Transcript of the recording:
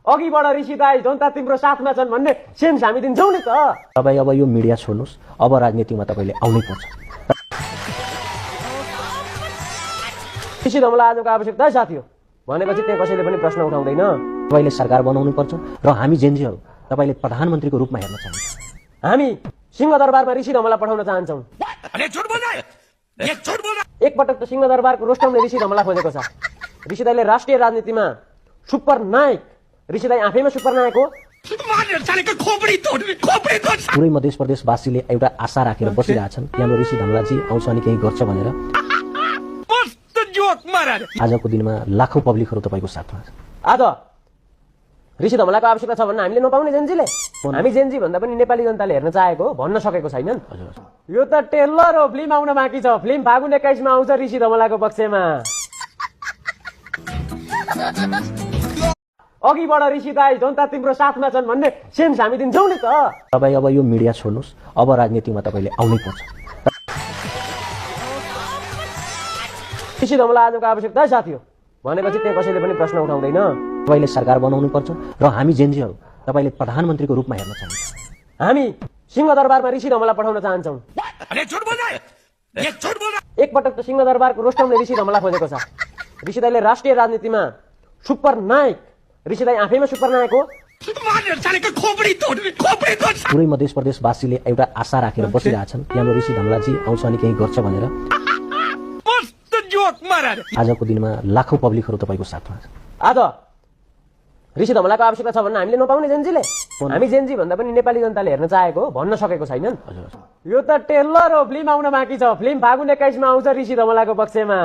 अघिबाट ऋषि दाई जनता तिम्रो साथमा छन् भन्ने सेन्स हामी दिन्छौँ नि त। तपाईँ अब यो मिडिया छोड्नुहोस्, अब राजनीतिमा तपाईँले आउनै पर्छ। ऋषि धमला आजको आवश्यकता साथी हो भनेपछि त्यहाँ कसैले पनि प्रश्न उठाउँदैन। तपाईँले सरकार बनाउनु पर्छ र हामी जेन्जीहरू तपाईँले प्रधानमन्त्रीको रूपमा हेर्न चाहन्छ। हामी सिंहदरबारमा ऋषि धमला पठाउन चाहन्छौँ। एकपटक त सिंहदरबारको रोस्टमले ऋषि धमला खोजेको छ। ऋषि दाईले राष्ट्रिय राजनीतिमा सुपर नायक, ऋषि दाई आफैमा सुपर नायक हो। पुरै मध्य प्रदेशवासीले एउटा आशा राखेर बसिरहेछन् कि हाम्रो ऋषि धमलाजी आउँछ अनि केही गर्छ भनेर। आजको दिनमा लाखौं पब्लिकहरू तपाईँको साथमा छ। आज ऋषि धमलाको आवश्यकता छ भन्न हामीले नपाउने जेन्जीले। हामी जेन्जी भन्दा पनि नेपाली जनताले हेर्न चाहेको हो, भन्न सकेको छैनन्। यो त टेलर हो, फिल्म आउन बाँकी छ। फिल्म फागुन 21 मा आउँछ ऋषि धमलाको पक्षमा। अघिबाट ऋषि दाई जनता तिम्रो साथमा छन् भन्ने सेन्स हामी दिन्छौँ नि त। तपाईँ अब यो मिडिया छोड्नुहोस्, अब राजनीतिमा तपाईँले आउनै पर्छ। ऋषि धमला आजको आवश्यकता साथी हो भनेपछि त्यहाँ कसैले पनि प्रश्न उठाउँदैन। तपाईँले सरकार बनाउनु पर्छ र हामी जेन्जीहरू तपाईँले प्रधानमन्त्रीको रूपमा हेर्न चाहन्छ। हामी सिंहदरबारमा ऋषि धमला पठाउन चाहन्छौँ। एकपटक त सिंहदरबारको रोस्टमले ऋषि धमला खोजेको छ। ऋषि दाईले राष्ट्रिय राजनीतिमा सुपर नायक, ऋषि दाई आफैमा सुपर नायक हो। पुरै मध्य प्रदेशवासीले एउटा आशा राखेर बसिरहेछन् कि हाम्रो ऋषि धमलाजी आउँछ अनि केही गर्छ भनेर। आजको दिनमा लाखौं पब्लिकहरू तपाईँको साथमा छ। आज ऋषि धमलाको आवश्यकता छ भन्न हामीले नपाउने जेन्जीले। हामी जेन्जी भन्दा पनि नेपाली जनताले हेर्न चाहेको हो, भन्न सकेको छैनन्। यो त टेलर हो, फिल्म आउन बाँकी छ। फिल्म फागुन 21 मा आउँछ ऋषि धमलाको पक्षमा।